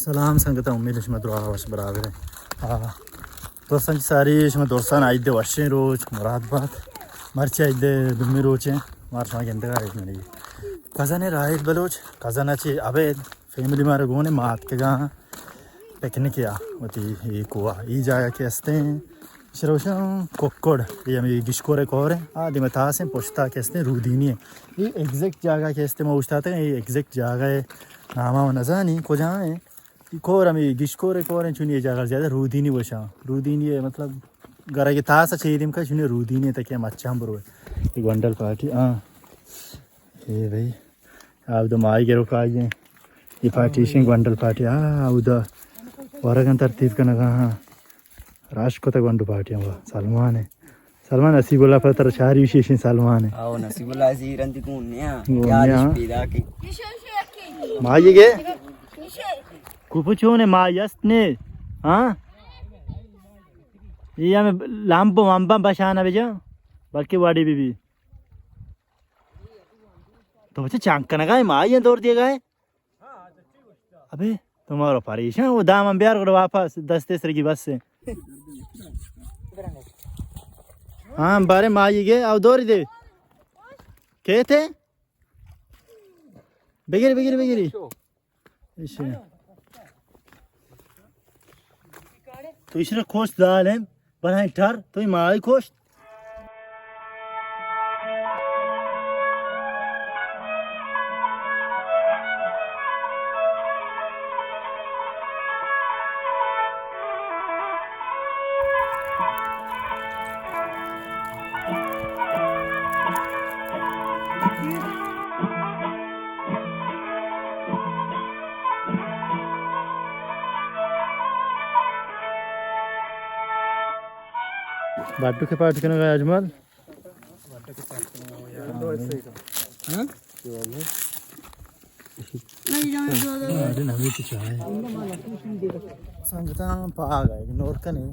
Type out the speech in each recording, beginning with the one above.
سلام سنگتاں، امید شما درا وش برابر ایں۔ آ، دوستاں چہ ساری شما دوستاں عید وشیں روچ مراد بات۔ مرچی عید دومی روچ ایں، مار شما گندگا عید منی کزن راحیل بلوچ، کزن چہ ابید فیملی مارا گون ایں، ما اتکگاں پکنک ءَ وتی اے کوہ ءَ۔ اے جاگہ کہ استیں، ایشرا گوشاں ککڑ، اے ہمے گشکور ءِ کور ایں۔ آ دیما تاس ایں، پشتا کہ استیں رودینی ایں۔ اے ایگزیکٹ جاگہ کہ استیں، ما اوشتاتگ ایں، اے ایگزیکٹ جاگہ ءِ نام ءَ نزانی کجا ایں۔ اے کور ہمے گشکور ءِ کور ایں، چونی اے جاگہ زیادہ رودینی گوشاں۔ رودینی ءِ مطلب گرگ ءِ تاس ءَ چہ اے دیم کا چونی رودینی ءِ تکے مچاں برو۔ اے گونڈل پارٹی، ہاں۔ اے بھائی۔ اودا ماہی گروک آئی ایں۔ اے پارٹی ایشیں گونڈل پارٹی۔ آ، اودا ورگاں ترتیب کنگا، ہاں۔ راش کتگ گونڈو پارٹی ہم سلمان ایں۔ سلمان، نصیب اللہ پر ترا چاری وشی ایشیں سلمان ایں۔ آو، نصیب اللہ سی رندی کون نیا۔ کون یاد نیا؟ اش پیدا کی۔ ماہی گے؟ کوپو چون ایں، ماہی است نے؟ ہاں؟ اے ہمے لامبو مامبا بشانہ بجا، بلکہ واڑی بی بی۔ تو بچہ چانک کنگا ئے، ماہی دور دیگا ئے۔ ابے، تو مارا پریشان، وہ دام ہم بیار گڑا واپس، دستے سرگی بس ایں۔ ہاں، بارے ماہی گے، او دور دے۔ کہتے؟ بگیر، بگیر، بگیر۔ ایشی۔ تو ایشرا کشت ظالم، بلائیں ٹر، تو اے ماہی کشت۔ بڈو کے پارٹ کنگا اجمل۔ ہاں؟ سنگتاں پاگ ءَ اگنور کنے،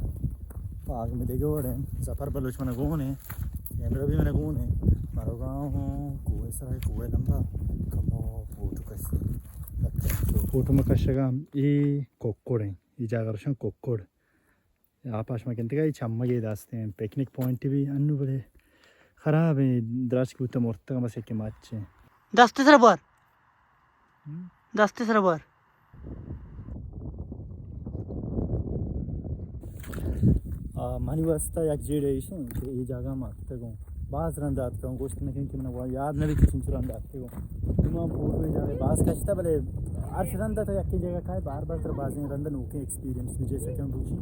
پاگ مئے دگہ وڑ ایں، ظفر بلوچ من گون ایں، کیمرہ بھی من گون ایں، مروگاں کوہ سرا، کوہ لمبا کمو فوٹو کش۔ فوٹو ما کشگا، اے ککڑ ایں، اے جاگہ روشن ککڑ۔ آپ ءَ شما گندگا اے چمگے دست ایں، پکنک پوائنٹ بھی انو بلے خراب ایں، درچک بوتہ مرتگاں بس یکے مچ ایں۔ دست سر بار۔ ہم؟ دست سر بار۔ آ، منی واسطہ یک جیڑہ ایش ایں کہ اے جاگہ ما اتکگوں۔ باز رند اتکگوں، گوشت نہ کنیں کہ من یاد نہ بیت کہ چنچو رند اتکگوں۔ تو ما فوٹو اے جاگہ باز کشتا، بلے ہر رند تو یکے جاگہ کائے، بار بار ترا بازیں رند نوکیں ایکسپیرینس بھی جیسا کہ ہم بوشی۔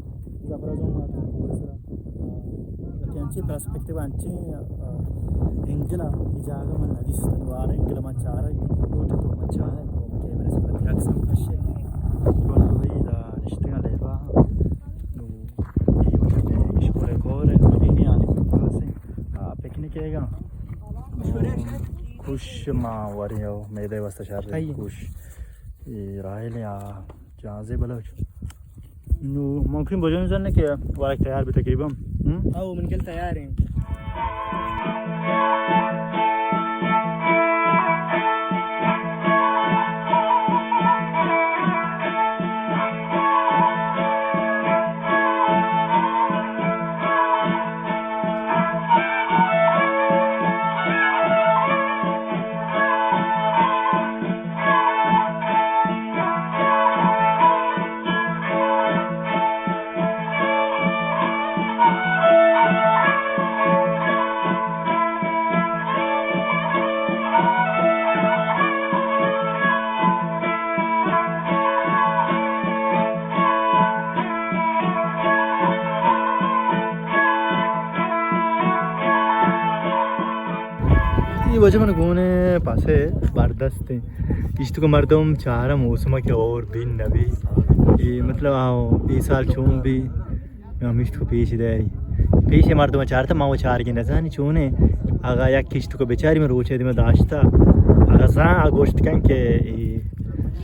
ظفر اعظم ما تو پورے سرا، آ، کہ انچیں پرسپیکٹیو، انچیں، آ، اینگل ءَ اے جاگہ من نہ دیست، وار اینگل من چارگ، فوٹو تو من چارگ، تو کیمرے سرا یک سم کشے۔ بلے وہی دا نشتگاں لیبا۔ نو اے وقت اشکور کور ایں، نو اینی آنے پاس ایں۔ آ، پکنک ئیگا۔ کش ما وری او میدے واسطہ شر کش۔ اے راحیل آ جہانزیب بلوچ۔ نو ممکن بجن زن کہ وارک تیار بھی تقریباً۔ ہم؟ او من کل تیار ایں۔ اے واجہ من گون ایں پسے بردست ایں۔ اشتو کہ مردم چارہ موسم کہ اور بین نبی۔ اے مطلب آو، اے سال چون بی، ہمیشت کو پیش داری۔ پیش مردم چارتا، ما وہ چارگی نزانی چونے۔ اگا یک کشت کو بیچاری من روچے دیما داشتا۔ اگا زان آ گوشت کن کہ اے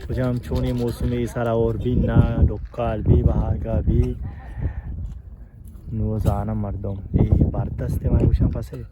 کجام چونیں موسمے اے سال اور بی، نا ڈکال بی، بہارگاہ بی۔ نو زانم مردم۔ اے بردست ما گوشاں پسے۔